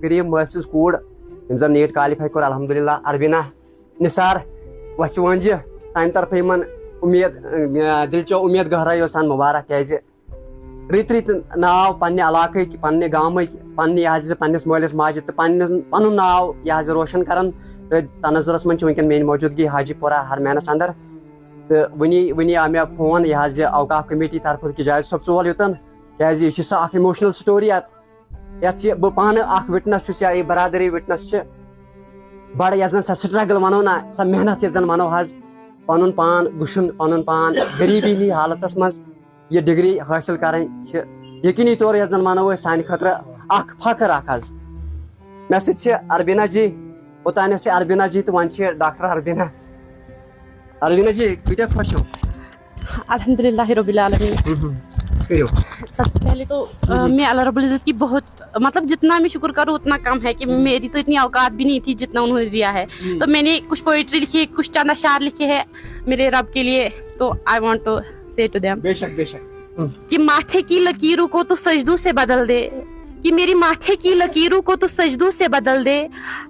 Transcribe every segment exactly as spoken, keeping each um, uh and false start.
غریٖب مٲلۍ سٕنٛز کوٗر، یِم زَن نیٖٹ کالِفاے کوٚر الحمدللہ، اربیٖنا نثار وَژھِ وٲنٛجہِ سانہِ طرفہٕ یِمَن اُمید، اۭں، دِلچو اُمید گہرٲیو سان مُبارک، کیٛازِ رٕتۍ رٕتۍ ناو پننہِ علاقٕکۍ، پننہِ گامٕکۍ، پننہِ یہِ حظ یہِ پننِس مٲلِس ماجہِ تہٕ پننہِ، پنُن ناو یہِ حظ یہِ روشن کران۔ تہٕ تنظرس منٛز چھِ وٕنکیٚن میٲنۍ موجودگی حاجی پورہ ہرمینس اندر۔ تہٕ وٕنی وٕنی آو مےٚ فون یہِ حظ یہِ اوقاف کمیٹی طرفہٕ کہِ جاوید صٲب ژٕ وَل یوٚتن، کیازِ یہِ چھِ سۄ اکھ emotional story اتھ، یتھ چھِ بہٕ پانہٕ اکھ witness چھُس یا یہِ برادری witness چھِ۔ بڑٕ یتھ زن سۄ struggle ونو نا، سۄ محنت یتھ زن ونو حظ، پنُن پان گُشُن، پنُن پان غریبی ہٕنٛدِ حالتس منٛز یہِ ڈگری حٲصِل کرٕنۍ چھِ یقینی طور یتھ زن ونو أسۍ سانہِ خٲطرٕ اکھ فخر اکھ حظ۔ مےٚ سۭتۍ چھِ اربیٖنا جی، اوٚتانٮ۪تھ چھِ اربیٖنا جی تہٕ وۄنۍ چھِ ڈاکٹر اربیٖنا۔ اربیٖنا جی، کۭتیٛاہ خۄش چھِو؟ الحمدللہ رب العالمین۔ کٔرِو۔ सबसे पहले तो अ, मैं अल्लाह रब्बुल इज़्ज़त की बहुत, मतलब, जितना मैं शुक्र करूँ उतना कम है कि मेरी तो इतनी औकात भी नहीं थी जितना उन्होंने दिया है। तो मैंने कुछ पोइट्री लिखी है, कुछ चंद अशार लिखे हैं मेरे रब के लिए। तो I want to say to them, बेशक, बेशक। कि माथे की लकीरों को तो सजदों से बदल दे, कि मेरी माथे की लकीरों को तो सजदों से बदल दे,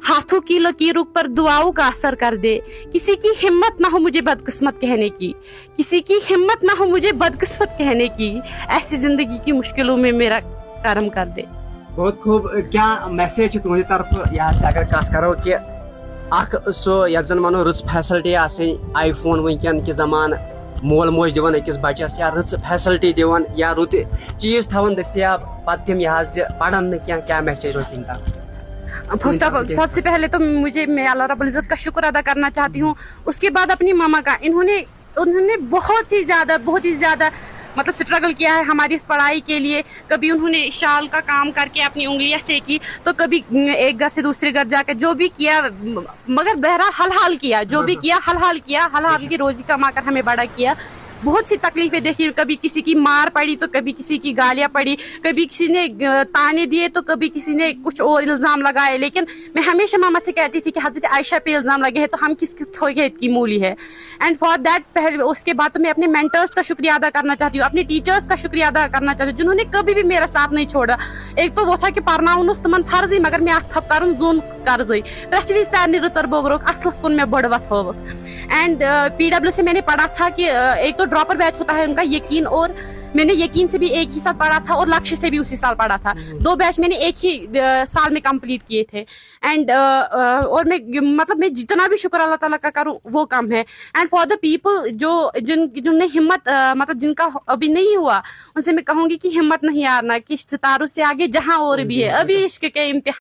हाथों की लकीरों पर दुआओं का असर कर दे। किसी की हिम्मत ना हो मुझे बदकिस्मत कहने की, किसी की हिम्मत ना हो मुझे बदकिस्मत कहने की, ऐसी जिंदगी की मुश्किलों में मेरा करम कर दे। बहुत खूब। کیٛاہ message چھِ تُہنٛدِ طرفہٕ یہِ حظ اگر کتھ کرو کہِ اکھ سُہ یتھ زن ونو رٕژ facility آسٕنۍ، آی فون وٕنکیٚن کہِ زمانہٕ مول موج دِوان أکِس بچس یا رٕژ facility دِوان یا رُت چیٖز تھاوان دٔستیاب، پتہٕ تِم یہِ حظ یہِ پرن نہٕ کینٛہہ، کیٛاہ message روزِ تِہنٛدِ طرفہٕ؟ फर्स्ट ऑफ ऑल, सबसे पहले तो मुझे, मैं अल्लाह रब्बुल इज़्ज़त का शुक्र अदा करना चाहती हूँ। उसके बाद अपनी मामा का, इन्होंने उन्होंने बहुत ही ज़्यादा, बहुत ही ज़्यादा, मतलब, स्ट्रगल किया है हमारी इस पढ़ाई के लिए। कभी उन्होंने शाल का काम करके अपनी उंगलियां सेकी, तो कभी एक घर से दूसरे घर जाकर जो भी किया, मगर बहरहाल हल हाल किया, जो भी किया हल हाल किया, हल हाल की रोजी कमाकर हमें बड़ा किया। बहुत सी तकलीफें देखी, कभी किसी की मार पड़ी तो कभी किसी की गालियां पड़ी, कभी किसी ने अ, ताने दिए तो कभी किसी ने कुछ और इल्ज़ाम लगाए। लेकिन मैं हमेशा मामा से कहती थी कि हज़रत आयशा पे इल्ज़ाम लगे हैं तो हम किस खेत की मूली है। एंड फॉर दैट, पहले, उसके बाद तो मैं अपने मेंटर्स का शुक्रिया अदा करना चाहती हूँ, अपने टीचर्स का शुक्रिया अदा करना चाहती हूँ, जिन्होंने कभी भी मेरा साथ नहीं छोड़ा। एक तो वो था कि پرناوُن اوس تِمن فرضٕے، مگر مےٚ اَتھ تھپھ کَرُن زوٚن قرضٕے۔ پرٛٮ۪تھ وِزِ سارنٕے رٕژر بوگرٲوٕکھ، اَصلَس کُن مےٚ بٔڑ وۄتھٲوٕکھ۔ اینڈ پی ڈبلیو سے میں نے پڑھا تھا کہ ایک تو ڈراپر بیچ ہوتا ہے ان کا یقین، اور میں نے یقین سے بھی ایک ہی ساتھ پڑھا تھا اور لکشیہ سے بھی اسی سال پڑھا تھا۔ دو بیچ میں نے ایک ہی سال میں کمپلیٹ کیے تھے۔ اینڈ اور میں، مطلب، میں جتنا بھی شکر اللہ تعالیٰ کا کروں وہ کم ہے۔ اینڈ فار دا پیپل جو، جن جن نے ہمت، مطلب، جن کا ابھی نہیں ہوا، ان سے میں کہوں گی کہ ہمت نہیں ہارنا، کہ ستاروں سے آگے جہاں اور بھی ہے، ابھی عشق کے امتحان